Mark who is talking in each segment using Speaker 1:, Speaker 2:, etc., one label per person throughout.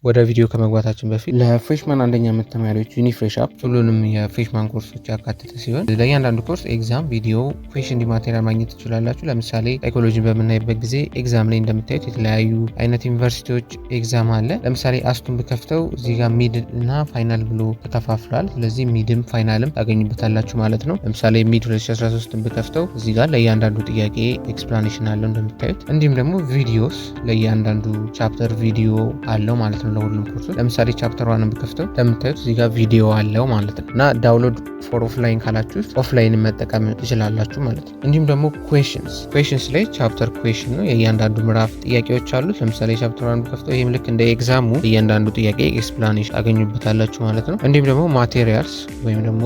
Speaker 1: ወደ ቪዲዮ ከመግባታችን በፊት ለ freshman አንደኛ ዓመት ተማሪዎች ዩኒፍሬሽ app ሁሉንም የ freshman ኮርሶች ያካተተ ሲሆን ለእያንዳንዱ ኮርስ exam፣ ቪዲዮ፣ question material ማግኘት ትችላላችሁ። ለምሳሌ ሳይኮሎጂን በምናይበት ጊዜ exam ላይ እንደምታዩት የተለያዩ አይነት ዩኒቨርሲቲዎች exam አለ። ለምሳሌ አስቱን ብከፍተው እዚህ ጋር mid እና final ብሎ ተከፋፍሏል። ስለዚህ mid ም final ም ታገኙበታላችሁ ማለት ነው። ለምሳሌ mid 2013 ብከፍተው እዚህ ጋር ለእያንዳንዱ ጥያቄ explanation አለው እንደምታዩት። እንዲሁም ደግሞ videos ለእያንዳንዱ chapter ቪዲዮ አለው ማለት ነው ለሁሉም ኮርሶች። ለምሳሌ chapter one ን ብከፍተው እንደምታዩት እዚህ ጋር ቪዲዮ አለው ማለት ነው እና download for offline ካላችሁ offline መጠቀም ትችላላችሁ ማለት ነው። እንዲሁም ደግሞ questions ላይ chapter question ነው፣ የእያንዳንዱ ምዕራፍ ጥያቄዎች አሉት። ለምሳሌ chapter one ብከፍተው ይህም ልክ እንደ exam ኡ እያንዳንዱ ጥያቄ explanation ታገኙበታላችሁ ማለት ነው። እንዲሁም ደግሞ materials ወይም ደግሞ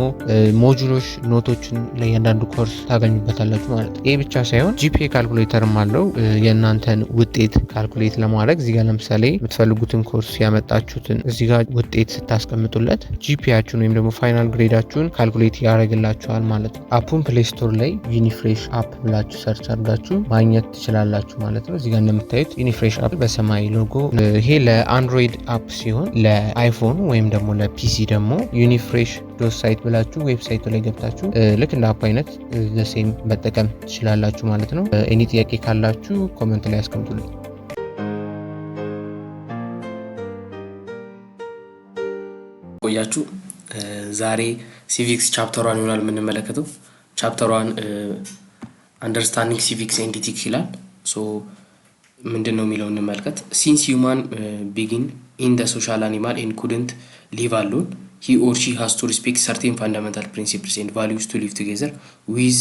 Speaker 1: module ኦች፣ note ኦችን ለእያንዳንዱ ኮርስ ታገኙበታላችሁ ማለት ነው። ይህ ብቻ ሳይሆን GPA calculator ም አለው፣ የእናንተን ውጤት calculate ለማድረግ። እዚጋ ለምሳሌ የምትፈልጉትን ኮርስ ያመጣችሁትን እዚህ ጋር ውጤት ስታስቀምጡለት GPA ያችሁን ወይም ደግሞ final grade ኣችሁን calculate ያደርግላችኋል ማለት ነው። App ኡን Play Store ላይ ዩኒፍሬሽ app ብላችሁ search አድርጋችሁ ማግኘት ትችላላችሁ ማለት ነው። እዚጋ እንደምታዩት ዩኒፍሬሽ app በሰማያዊ ሎጎ፣ ይሄ ለ Android app ሲሆን ለ iPhone ወይም ደግሞ ለ PC ደግሞ ዩኒፍሬሽ.site ብላችሁ website ኡ ላይ ገብታችሁ ልክ እንደ app አይነት the same መጠቀም ትችላላችሁ ማለት ነው። Any ጥያቄ ካላችሁ comment ላይ አስቀምጡልኝ።
Speaker 2: ቆያችሁ። ዛሬ civics chapter one ይሆናል የምንመለከተው። Chapter one understanding civics and ethics ይላል። So ምንድን ነው የሚለው እንመልከት። Since human begin in the social animal and couldn't live alone, he or she has to respect certain fundamental principles and values to live together with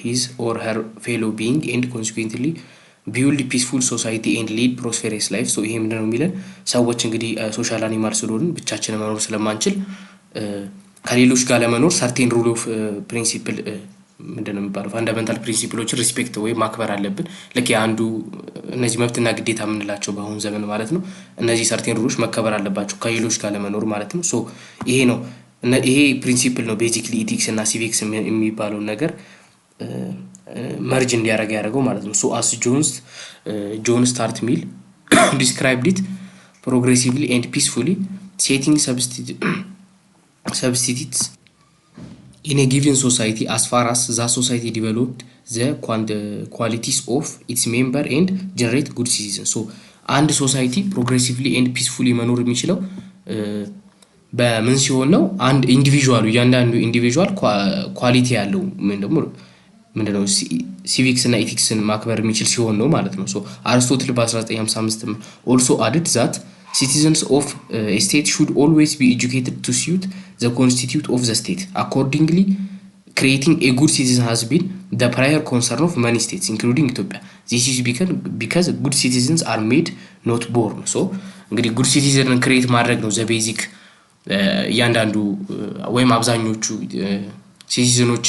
Speaker 2: his or her fellow being and consequently build peaceful society and lead prosperous life። So ይሄ ምንድነው የሚለን? ሰዎች እንግዲህ social animal ስለሆንን ብቻችንን መኖር ስለማንችል ከሌሎች ጋር ለመኖር certain rule of principle፣ ምንድን ነው የሚባለው፣ fundamental principle ኦችን respect ወይም ማክበር አለብን። ልክ የአንዱ እነዚህ መብትና ግዴታ የምንላቸው በአሁኑ ዘመን ማለት ነው። እነዚህ certain rule ኦች መከበር አለባቸው ከሌሎች ጋር ለመኖር ማለት ነው። So ይሄ ነው፣ ይሄ principle ነው basically ethics እና civics የሚባለውን ነገር merge እንዲያደርግ ያደረገው ማለት ነው። So as John Stuart Mill described it, progressively and peacefully setting substitutes in a given society as far as the society developed the qualities of its member and generate good citizen። So አንድ society progressively and peacefully መኖር የሚችለው በምን ሲሆን ነው? አንድ individual ኡ፣ እያንዳንዱ individual quality ያለው ወይም ደግሞ ምንድነው civics እና ethics ን ማክበር የሚችል ሲሆን ነው ማለት ነው። So አርስቶትል በ1955 also added that citizens of state should always be educated to suit the constitute of the state. Accordingly, creating a good citizen has been the prior concern of many states, including Ethiopia. This is because good citizens are made, not born። So እንግዲህ good citizen ን create ማድረግ ነው the basic እያንዳንዱ ወይም አብዛኞቹ citizen ኦች፣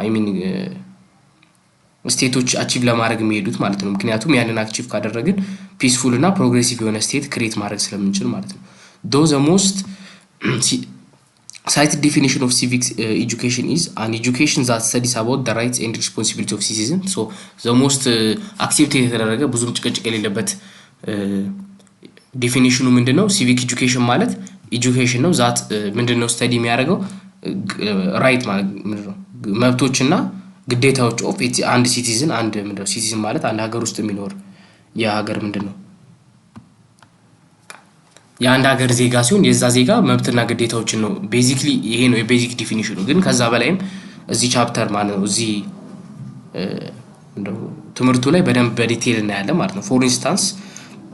Speaker 2: I mean state ኦች achieve ለማድረግ የሚሄዱት ማለት ነው። ምክንያቱም ያንን achieve ካደረግን peaceful እና progressive የሆነ state create ማድረግ ስለምንችል ማለት ነው። Though the most cited definition of civics education is an education that studies about the rights and responsibility of citizen። So the most accept የተደረገ፣ ብዙም ጭቅጭቅ የሌለበት definition ኑ ምንድን ነው? Civic education ማለት education ነው that ምንድን ነው study የሚያደርገው? Right ማለት ምንድን ነው፣ መብቶች እና ግዴታዎች of አንድ citizen። አንድ ምንድን ነው citizen ማለት? አንድ ሀገር ውስጥ የሚኖር የሀገር ምንድን ነው የአንድ ሀገር ዜጋ ሲሆን የዛ ዜጋ መብትና ግዴታዎችን ነው። Basically ይሄ ነው የ basic definition ኑ። ግን ከዛ በላይም እዚህ chapter ማለት ነው እዚህ ትምህርቱ ላይ በደንብ በ detail እናያለን ማለት ነው። For instance,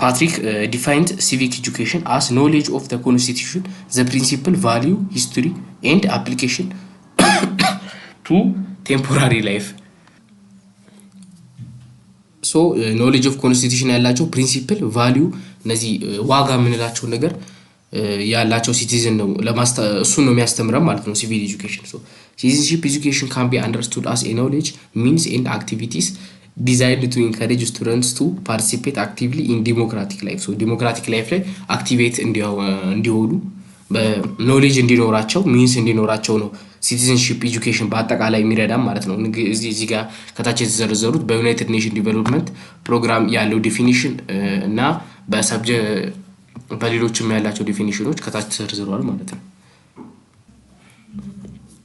Speaker 2: Patrick defined civic education as knowledge of the constitution, the principle, value, history and application to temporary life። So knowledge of constitution ያላቸው፣ principle፣ value፣ እነዚህ ዋጋ የምንላቸው ነገር ያላቸው citizen ነው፣ እሱን ነው የሚያስተምረን ማለት ነው civil education። So citizenship education can be understood as a knowledge, means and activities designed to encourage students to participate actively in democratic life። So democratic life ላይ activate እንዲሆኑ፣ knowledge እንዲኖራቸው፣ means እንዲኖራቸው ነው citizenship education በአጠቃላይ የሚረዳም ማለት ነው። እዚህ ጋር ከታች የተዘረዘሩት በ United Nation Development Program ያለው definition እና በሌሎችም ያላቸው definition ኦች ከታች ተዘርዝረዋል ማለት ነው።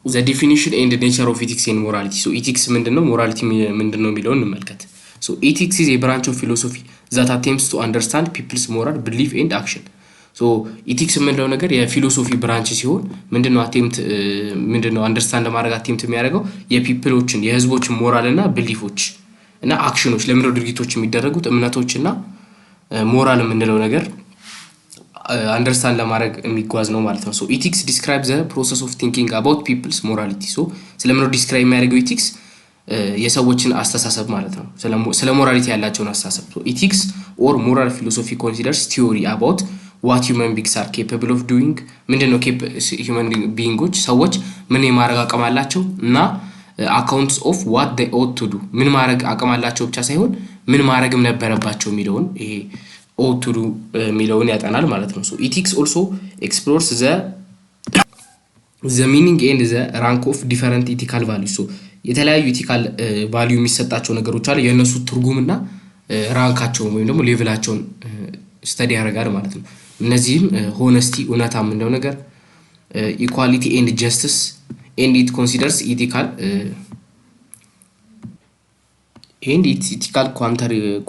Speaker 2: The definition and nature of ethics and morality። So ethics ምንድን ነው፣ morality ምንድን ነው የሚለውን እንመልከት። So ethics is a branch of philosophy that attempts to understand people's moral belief and action። So ethics የምንለው ነገር የ philosophy branch ሲሆን ምንድነው attempt ምንድነው understand ለማድረግ attempt የሚያደርገው የ people ኦችን የህዝቦችን ሞራል እና belief ኦች እና action ኦች፣ ለምንድነው ድርጊቶች የሚደረጉት፣ እምነቶች እና ሞራል የምንለው ነገር understand ለማድረግ የሚጓዝ ነው ማለት ነው። So ethics describe the process of thinking about people's morality። So ስለምንድነው describe የሚያደርገው ethics? የሰዎችን አስተሳሰብ ማለት ነው። ስለ morality ያላቸውን አስተሳሰብ። Ethics or moral philosophy considers theory about what human beings are capable of doing። ምንድን ነው human being ኦች ሰዎች ምን የማድረግ አቅም አላቸው እና accounts of what they ought to do፣ ምን ማድረግ አቅም አላቸው ብቻ ሳይሆን ምን ማድረግም ነበረባቸው የሚለውን፣ ይሄ ought to do የሚለውን ያጠናል ማለት ነው። So ethics also explores the meaning and the rank of different ethical value። So የተለያዩ ethical value የሚሰጣቸው ነገሮች አለ፣ የእነሱ ትርጉምና rank ኣቸውን ወይም ደግሞ level ኣቸውን study ያደርጋል ማለት ነው። እነዚህም honesty እውነታ የምንለው ነገር፣ equality and justice፣ and it considers ethical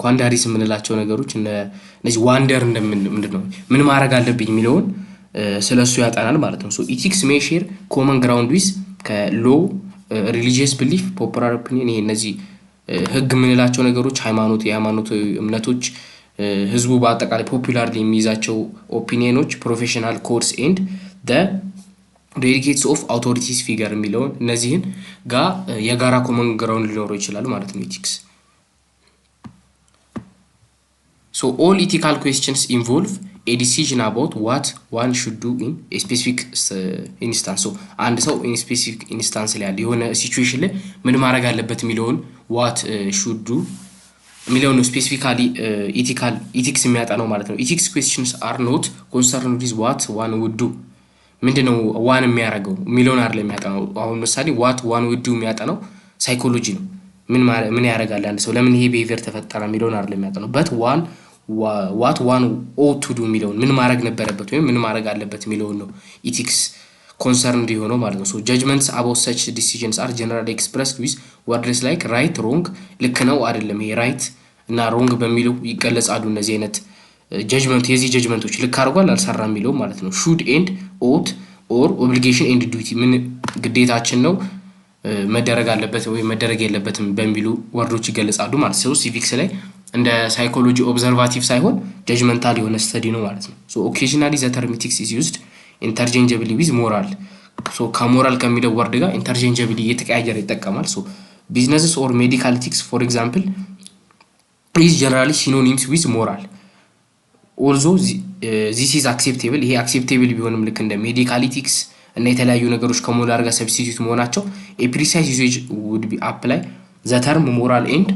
Speaker 2: quandaries የምንላቸው ነገሮች፣ እነዚህ wonder ምንድን ነው፣ ምን ማድረግ አለብኝ የሚለውን ስለ እሱ ያጠናል ማለት ነው። So ethics may share common ground with ከ law፣ religious belief፣ popular opinion። ይሄ እነዚህ ህግ የምንላቸው ነገሮች፣ ሃይማኖት፣ የሃይማኖት እምነቶች፣ ህዝቡ በአጠቃላይ popular የሚይዛቸው opinion ኦች፣ professional codes and the delegates of authorities figure የሚለውን እነዚህን ጋር የጋራ common ground ሊኖረው ይችላል ማለት ነው ethics። So all ethical questions involve a decision about what one should do in specific instance። So አንድ ሰው in specific instance ላይ ያለ የሆነ situation ላይ ምን ማድረግ አለበት የሚለውን፣ what should do የሚለውን ነው specifically ethical ethics የሚያጠናው ማለት ነው። Ethics questions are not concerned with what one would do። ምንድን ነው one የሚያደርገው የሚለውን አይደለም የሚያጠናው። አሁን ምሳሌ what one would do የሚያጠናው psychology ነው። ምን ያደርጋል አንድ ሰው፣ ለምን ይሄ behavior ተፈጠረ የሚለውን አይደለም የሚያጠናው፣ but one what one ought to do የሚለውን፣ ምን ማድረግ ነበረበት ወይም ምን ማድረግ አለበት የሚለውን ነው ethics concerned የሆነው ማለት ነው። So judgments about such decisions are generally expressed with words like right፣ wrong፣ ልክ ነው አይደለም፣ ይሄ right እና wrong በሚለው ይገለጻሉ። እነዚህ አይነት judgment የዚህ judgment ኦች ልክ አድርጓል አልሰራ የሚለው ማለት ነው። Should and ought or obligation and duty፣ ምን ግዴታችን ነው፣ መደረግ አለበት ወይም መደረግ የለበትም በሚሉ word ኦች ይገለጻሉ ማለት ነው። Civics ላይ እንደ psychology observative ሳይሆን judgmental የሆነ study ነው ማለት ነው። So occasionally the term ethics is used interchangeably with moral። So ከ moral ከሚለው word ጋር interchangeably እየተቀያየረ ይጠቀማል። So business or medical ethics, for example, is generally synonyms with moral። Although this is acceptable፣ ይሄ acceptable ቢሆንም ልክ እንደ medical ethics እና የተለያዩ ነገሮች ከሞራል ጋር substitute መሆናቸው፣ a precise usage would be apply the term moral and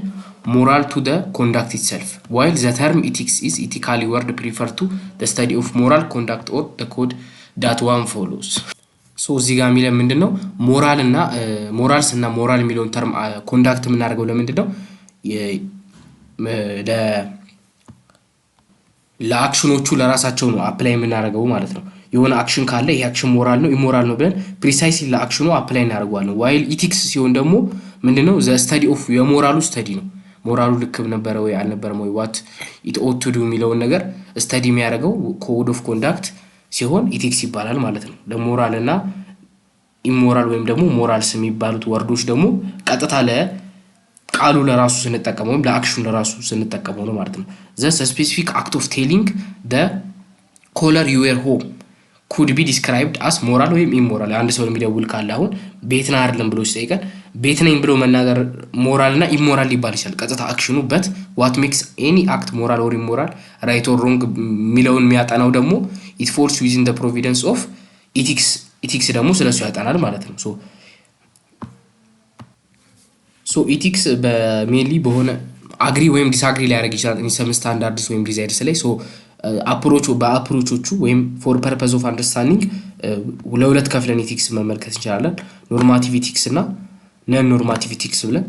Speaker 2: moral to the conduct itself, while the term ethics is ethically word prefer to the study of moral conduct or the code that one follows። So እዚህ ጋር የሚለን ምንድን ነው? ሞራል እና morals እና ሞራል የሚለውን term conduct የምናደርገው ለምንድን ነው? ለ action ኦቹ ለራሳቸው ነው apply የምናደርገው ማለት ነው። የሆነ action ካለ ይሄ action moral ነው immoral ነው ብለን precisely ለ action ኑ apply እናደርገዋለን። While ethics ሲሆን ደግሞ ምንድነው? The study of የ moral ኡ study ነው። ሞራሉ ልክ ነበረ ወይ አልነበረም ወይ፣ what it ought to do የሚለውን ነገር study የሚያደርገው code of conduct ሲሆን ethics ይባላል ማለት ነው። ለሞራል እና immoral ወይም ደግሞ morals የሚባሉት word ኦች ደግሞ ቀጥታ ለቃሉ ለራሱ ስንጠቀመው ወይም ለ action ለራሱ ስንጠቀመው ነው ማለት ነው። The specific act of telling the caller you were home could be described as moral ወይም immoral። አንድ ሰው የሚደውል ካለ አሁን ቤት ነህ አይደለም ብሎ ሲጠይቀን ቤት ነኝ ብሎ መናገር ሞራል እና immoral ሊባል ይችላል። ቀጥታ action ኑ፣ but what makes any act moral or immoral, right or wrong የሚለውን የሚያጠናው ደግሞ it falls within the province of ethics። Ethics ደግሞ ስለሱ ያጠናል ማለት ነው። So ethics በ mainly በሆነ agree ወይም disagree ሊያደርግ ይችላል in some standards ወይም desires ላይ። So approach በ approach ኦቹ ወይም for purpose of understanding ለሁለት ከፍለን ethics መመልከት እንችላለን። Normative ethics እና non normative ethics ብለን።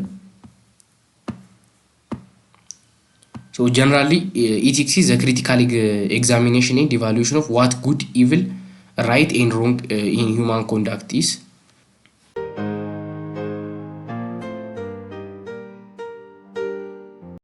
Speaker 2: Generally, ethics is the critical examination and evaluation of what good, evil, right and wrong in human conduct is.